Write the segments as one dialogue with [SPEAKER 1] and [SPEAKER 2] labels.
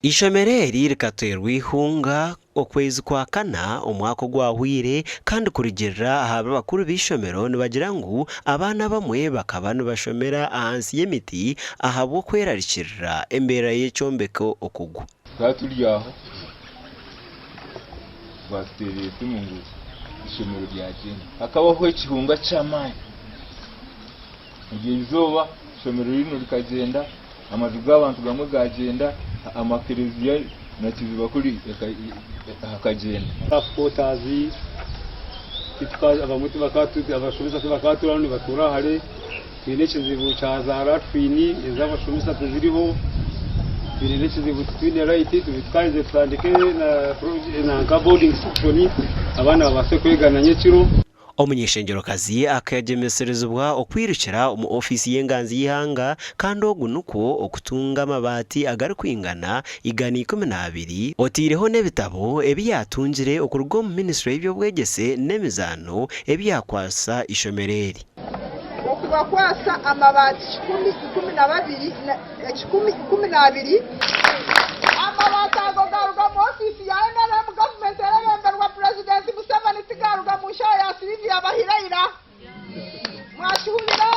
[SPEAKER 1] Eishomero eri rikateerwa eihunga okwezi kwa kana omwaka ogwahweire kandi kurugiirira aha bakuru b'eishomero nibagira ngu abaana abamwe bakaba nibashomera ahansi y'emiti ahabw'okwerarikirira embeera y'ekyombeko okugwa.
[SPEAKER 2] Tukaba turi aho baatuteerera esimu ngu eishomero ryagyenda. Hakabaho ekihunga ky'amaani. Eryo izooba eishomero rinu rikagyenda, amaju g'abantu gamwe gaagyenda, amakereziya na kiziba kuri hakagyenda.
[SPEAKER 3] Staff quarters, abamwe abashomesa tibakaatuuraho nibatuura hare. Twine ekizibu kya za latrine ez'abashomesa tiziriho, twine n'ekizibu titwine light, tukaherize tutandike na boarding section abaana babaase kwega na nyekiro.
[SPEAKER 1] Omuny'eishengyerokazi akagyemeserezibwa okwirukira omu ofiisi y'enganzi y'eihanga kandi ogu nikwo okutunga amabaati agarikwingana 112 otaireho n'ebitabo ebi yaatungire okuruga omu minisitule y'eby'obwegyese n'emizaano ebi yaakwatsa eishomero eri.
[SPEAKER 4] Okubakwatsa amabaati 112. Amabaati ago garuga omu ofiisi ya NRM gavumenti erebemberwa Purezidenti Museveni tigaruga mu nshaho ya Sylvia Bahiraira. Mwakihurira?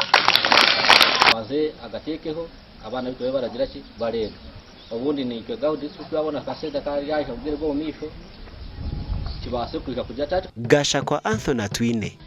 [SPEAKER 5] Abanze agateekeho abaana baitu babe baragira ki bareega. Obundi naitwe Gau district twabona akasente akaryaija omu bwire bw'omu maisho kibaase kwija kugira ati.
[SPEAKER 1] Gashakwa Anthony Atwine.